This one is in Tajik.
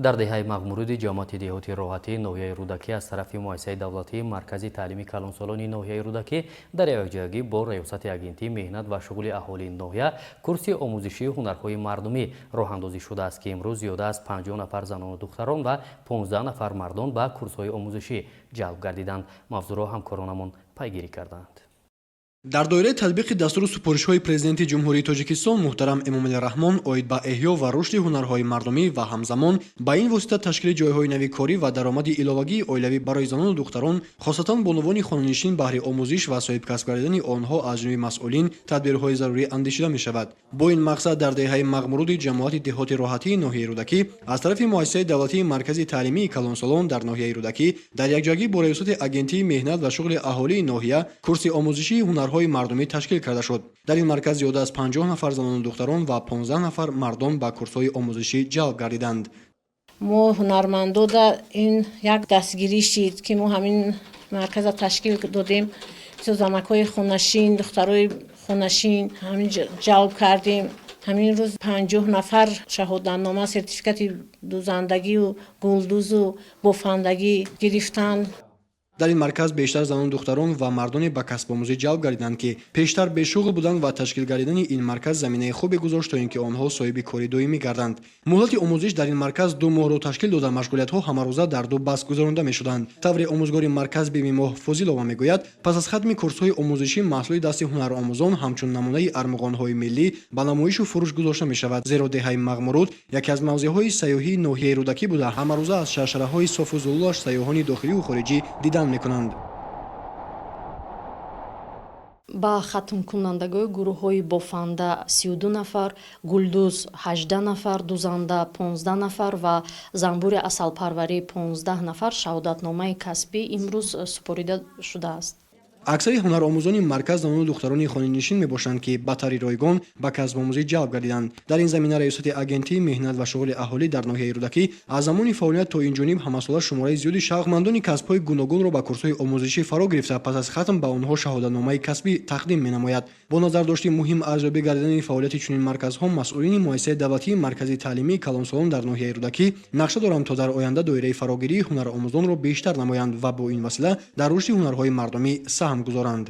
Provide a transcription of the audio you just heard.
Дар деҳаи Мағмуруди ҷамоати деҳоти Роҳатии ноҳияи Рӯдакӣ аз тарафи муассисаи давлатии Маркази таълими калонсолони ноҳияи Рӯдакӣ дар якҷоягӣ бо Раёсати Агентии меҳнат ва шуғли аҳолии ноҳия курси омӯзишии ҳунарҳои мардумӣ роҳандозӣ шудааст, ки имрӯз зиёда аз 50 нафар занону духтарон ва 15 нафар мардон ба курсҳои омӯзишӣ ҷалб гардиданд. Мавзӯъро ҳамкоронамон пайгирӣ карданд. Дар доираи татбиқи дастуру супоришҳои Президенти Ҷумҳурии Тоҷикистон муҳтарам Эмомалӣ Раҳмон оид ба эҳё ва рушди ҳунарҳои мардумӣ ва ҳамзамон ба ин восита ташкили ҷойҳои нави корӣ ва даромади иловагии оилавӣ барои занону духтарон, хосатан бонувони хонанишин баҳри омӯзиш ва соҳибкасб гардидани онҳо аз ҷониби масъулин тадбирҳои зарурӣ андешида мешавад. Бо ин мақсад дар деҳаи Мағмуруди ҷамоати деҳоти Роҳатии ноҳияи Рӯдакӣ аз тарафи муассисаи давлатии Маркази таълимии калонсолон дар ноҳияи Рӯдакӣ дар якҷоягӣ бо Раёсати Агентии меҳнат ва шуғли аҳолии ноҳия курси омӯзишии ҳунарҳои мардумӣ ташкил карда шуд. Дар ин марказ зиёда аз 50 нафар занону духтарон ва 15 нафар мардон ба курсҳои омӯзишӣ ҷалб гардиданд. Мо ҳунармандода ин як дастгирӣ шид, ки мо ҳамин марказа ташкил додем. Бисёр занакҳои хонашин, духтарои хонашин ҳамин ҷалб кардем. Ҳамин рӯз 50 нафар шаҳодатнома, сертификати дузандагию гулдузу бофандагӣ гирифтанд. Дар ин марказ бештар занону духтарон ва мардоне ба касбомӯзӣ ҷалб гардиданд, ки пештар бешуғл буданд ва ташкил гардидани ин марказ заминаи хубе гузошт, то ин ки онҳо соҳиби кори доимӣ гарданд. Муҳлати омӯзиш дар ин марказ 2 моҳро ташкил дода, машғулиятҳо ҳамарӯза дар 2 баст гузаронда мешуданд. Тавре омӯзгори марказ Бибимоҳ Фозилова мегӯяд, пас аз хатми курсҳои омӯзишӣ маҳсули дасти ҳунаромӯзон ҳамчун намунаи армуғонҳои миллӣ ба намоишу фурӯш гузошта мешавад, зеро деҳаи Мағмуруд яке аз мавзеъҳои сайёҳии ноҳияи Рӯдакӣ буда, ҳамарӯза аз шаршараҳои софу зулулаш сайёҳони дохиливу хориҷӣ дидан мекунанд. Ба хатмкунандагони гурӯҳҳои бофанда 32 нафар, гулдуз 18 нафар, дузанда 15 нафар ва занбури асалпарварӣ 15 нафар шаҳодатномаи касбӣ имрӯз супорида шудааст. Аксари ҳунаромӯзони марказ занону духтарони хонанишин мебошанд, ки ба таври ройгон ба касбомӯзӣ ҷалб гардиданд. Дар ин замина Раёсати Агентии меҳнат ва шуғли аҳолӣ дар ноҳияи Рӯдакӣ аз замони фаъолият то ин ҷониб ҳамасола шумораи зиёди шавқмандони касбҳои гуногунро ба курсҳои омӯзишӣ фаро гирифта, пас аз хатм ба онҳо шаҳодатномаи касбӣ тақдим менамояд. Бо назардошти муҳим арзёбӣ гардидани фаъолияти чунин марказҳо, масъулини муассисаи давлатии Маркази таълимии калонсолон дар ноҳияи Рӯдакӣ нақша доранд, то дар оянда доираи фарогирии ҳунаромӯзонро бештар намоянд ва бо ин васила дар рушди ҳунарҳои мардумӣ саҳм гузоранд.